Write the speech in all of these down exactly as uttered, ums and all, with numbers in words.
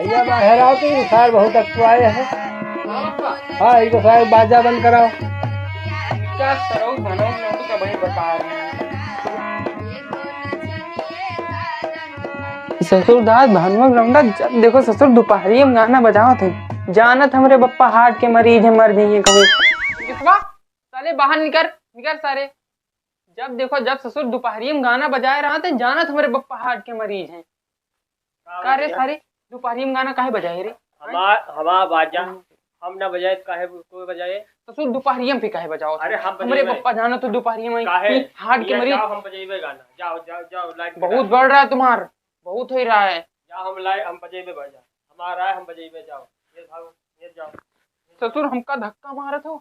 ये बाहर आओ तो ये सार बहुत अकवाए है। हाँ, इनको सारे बाजा बंद कराओ। क्या सरऊ भनऊ लोग का भाई बता रहे हैं। ससुर दास भानुआ लौंडा, जब देखो ससुर दोपहरिया में गाना बजावत है, जानत हमरे बप्पा हार्ट के मरीज है, मर जइहे कहूँ। किसवा? साले बाहर निकर, निकर सारे। जब देखो जब ससुर दोपहरिया में गाना बजाए रहत है, जानत हमरे बप्पा हार्ट के मरीज हैं। का रे सारे, दोपहरिया में गाना काहे बजाए रे? हमार, हमार बाजा, हम्म। हम ना बजाए तो काहे कोई बजाए? ससुर दोपहरिया में फिर काहे बजाओ? अरे हम हमरे बजाए। बप्पा जानत तो दोपहरिया में काहे? हार्ट के मरीज। जाओ, हम बजाइबे गाना। जाओ, जाओ, जाओ, लाइट बहुत बढ़ रहा है तुम्हार, बहुत हो रहा है। जाओ, हम लाइट, हम बजाइबे बाजा। हमारा है, हम बजाइबे, जाओ। ये भागो, ये जाओ। ससुर हमका धक्का मारत हो,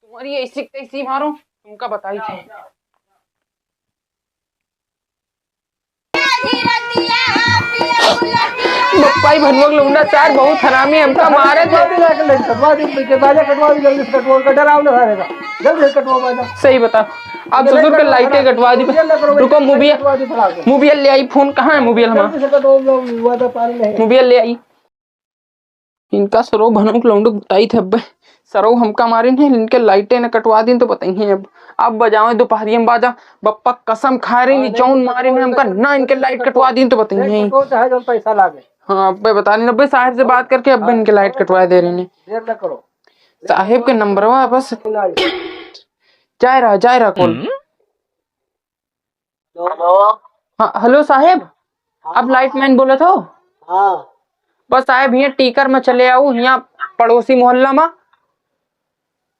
तुम्हारी ऐसी तैसी मारो, तुमका बताई थे। बप्पा, ई भनुआ के लौंडा सार बहुत हरामी, हमका मारे थे। कटवा दे, कटवा दे, बाजा कटवा दे, जल्दी से कटवा, उनका डराओ ना सारे का। जल्दी से कटवा बाजा। सही बता, आप ससुर के लाइटे कटवा दी। रुको, मोबियल, मोबियल ले आई, फोन कहाँ है मोबियल हमारा? जल्दी से कटवा, वादा पानी नहीं। मोबियल ले आई। इनका सरऊ भनऊ के लौंडू बताई थे अब्बे, सरऊ हमका मारिन है, इनके लाइटे न कटवा दीन तो बताइए अब। अब बजावे दोपहरिया में बाजा, बप्पा कसम खाए रही, हाँ, नहीं, जौन मारिन है हमका, ना इनके लाइट कटवा दीन तो बताइए। कटवा चाहे जौन पैसा लागे। हाँ, अब्बे बता रही, अब्बे साहेब से बात करके अब्बे हाँ, इनके लाइट कटवा दे रही। देर न करो। साहेब के नंबरवा बस। नहीं। जाए रहा, जाए रहा कॉल। हम्म। हेलो। हाँ, हेलो साहेब, हाँ। आप लाइट मैन बोलत हो? हाँ। बस साहेब, हियाँ टीकर में चले आओ, हियाँ पड़ोसी मोहल्ला में,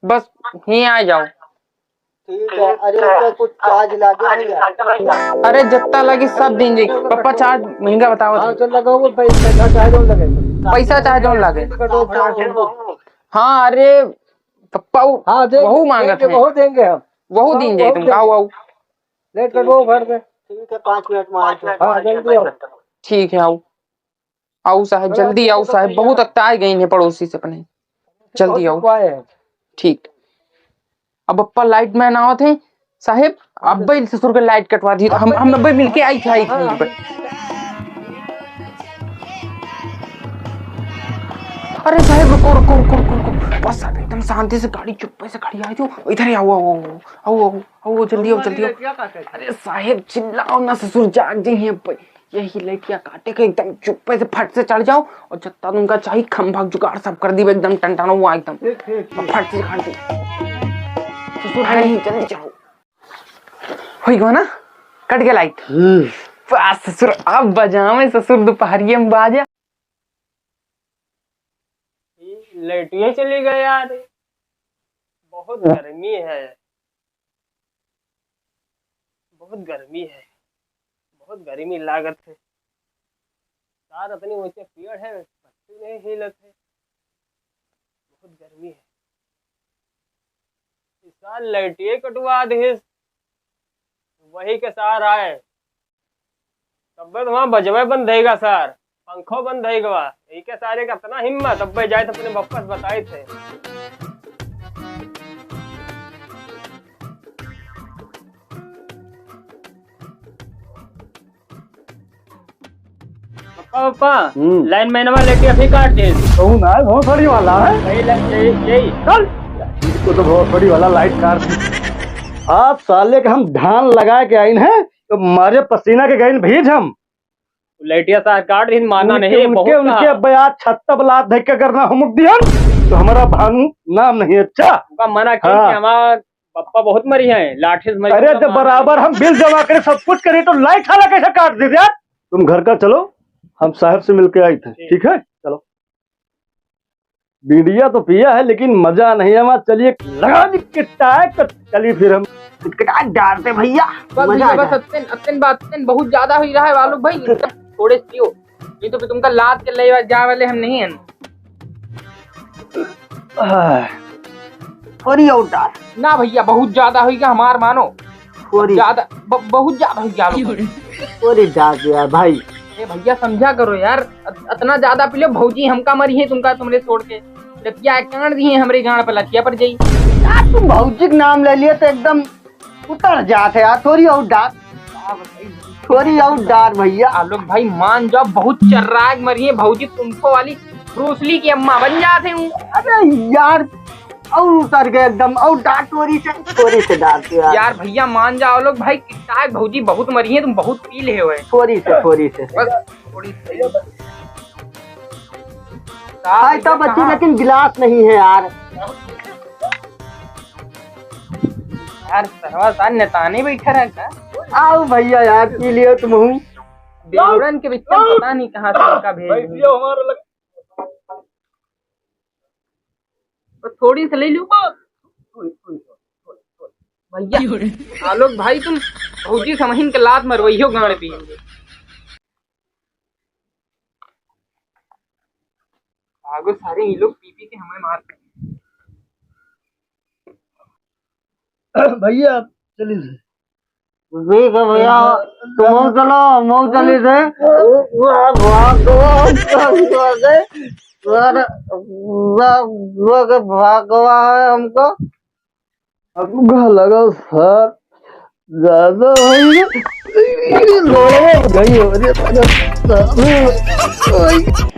बस हियाँ आ जाओ। ठीक है। अरे, ओकर कुछ चार्ज लागे नहीं यार? अरे, जितना लगी सब दीन जी। पप्पा, चार्ज महंगा बताओ हाँ, तो। तो लगाओ, भाई, पैसा चाहे तो लगे। पैसा चाहे तो लगे। कटो, चार्ज। हाँ, अरे, पप्पा, वो हाँ, देंगे, वहू मांगत देंगे, है। वहू देंगे हम। वहू हाँ, दीन जाई वहू तुमका, देंगे। आओ, आओ। लेट कटवाओ भर दे। ठीक है, पाँच मिनट में आ जाओ। हाँ, जल्दी आओ। ठीक है, आओ। आओ साहेब, जल्दी आओ साहेब, बहुत अकताए गई हैं पड़ोसी से अपने। जल्दी आओ। ठीक। अब अब्बा लाइट मैन आवत हैं साहेब, अब्बे ससुर के लाइट कटवा दी। हम, हम अब्बे मिलके आई थे, आई थे। अरे साहेब, रुको, रुको, रुको, रुको, रुको। बस साहेब, एकदम शांति से गाड़ी चुप्पे से खड़ी आई थी। इधर ही आओ, आओ, आओ, आओ, आओ, आओ, जल्दी आओ, जल्दी आओ। अरे साहेब, चिल्लाओ ना, ससुर जाग जाइए। यही लड़किया काटे के एकदम चुप्पे से फट से चढ़ जाओ और जत्ता तुमका चाहिए खंभा जुगाड़ सब कर दी एकदम टनटना हुआ एकदम। ठीक, ठीक, ठीक। फट से काट दी। ससुर नहीं, जल्दी चलो। होई गो ना, कट गया लाइट। हम्म। वाह ससुर, अब बजावे ससुर दोपहरिया में बाजा। ये लाइट ये चली गई यार, बहुत गर्मी है। बहुत गर्मी है, बहुत गर्मी लागत है। सार अतनी ऊंचे पेड़ है, पत्ती नहीं हिलत है, बहुत गर्मी है। इस साल लाइटिये कटवा दिहिस, वही के सार आए, तब्बे तो वहाँ बजवे बंद होइगा सार। पंखो बंद है गवा। इके सारे का इतना हिम्मत, अब जाए तो अपने बप्पा से बताए थे। बप्पा, बप्पा, हम्म। लाइन मैनवा लेके अभी काट दे। कहूँ ना, भोसड़ी वाला है। यही लाइन, यही, यही। चल। इसको तो भोसड़ी वाला लाइट काट दे। आप साले के हम धान लगा के आइन हैं, तो मारे पसीना के गइन भीज हम। लैटिया सार काट दिन माना उनके, नहीं, उनके, बहुत उनके कहा। अब आज छत्ता बलात धक्का करना हम दियन, तो हमारा भानु नाम नहीं अच्छा। उनका मना किया हाँ। कि हमारा पप्पा बहुत मरी हैं, लाठी से मरी अरे हैं, जब माना बराबर नहीं। हम बिल जमा करें, सब कुछ करें, तो लाइट हाला कैसे काट दे यार? तुम घर का चलो, हम साहब से मिलके आई थे, ठीक। ठीक है, चलो। बीड़िया तो पिया है, लेकिन मजा नहीं है। वहाँ चलिए, लगा दी किट्टा है, तो चलिए फिर हम किटकिटा डालते भैया, बस मजा भैया, आ बस जाए। अत्तन, अत्तन बात, अत्तन बहुत ज्यादा हुई रहा है, वालू भाई, एकदम थोड़े से पियो, नहीं तो फिर तुमका लाद के ले जा वाले हम नहीं हैं। आह, थोड़ी और डाल। ना भैया, बहुत ज्यादा हुई गया, हमार मानो। थोड़ी। ज्यादा, ब-, बहुत ज्यादा हुई गया, वालू भाई। थोड़ी डाल दे यार भाई। ए भैया, समझा करो यार, अत-, अतना ज्यादा पी लो, भौजी हमका मरी है तुमका, तुमरे छोड़ के। लतिया एक कान दी है हमरे गांड पे, लतिया पर जाई। यार, तू भौजी के नाम ले लिए तो एकदम उतर जात है यार, थोड़ी और डाल। थोड़ी और डार भैया। आलोक भाई मान जाओ, बहुत चर्राक मरी है भौजी, कुंफो वाली ब्रूसली की अम्मा बन जाते हूँ। अरे यार, और उतर गए एकदम, और डार थोड़ी से, थोड़ी से डार तू यार। यार भैया मान जाओ आलोक भाई, कितना है भौजी बहुत मरी है, तुम बहुत पी ले हो। थोड़ी से, थोड़ी से। बस थोड़ी सी। भाई तो बच्ची, कहाँ? लेकिन गिलास नहीं है यार। यार सरवा सार नेताने बैठा रहा का? आओ भैया यार, पी लियो तुम हूँ। बेवड़न के बिच्चा में पता नहीं कहाँ से उनका भेज भाई, दिया। पियो हमारा लग- बस थोड़ी सी ले लूँ। भैया, आलोक भाई तुम भौजी समहिन के लात मरवइयो गाड़ पी। भागो सारे, ये लोग पी पी के हमें मार। भैया चलिए। ठीक है भैया, तुम चलो, हम चली थे। वाह, वाह, वाह, वाह, वाह, वाह, वाह, वाह, वाह, वाह, है हमको। अब लगा सर, ज्यादा हो गई। लोग गई हो रही है।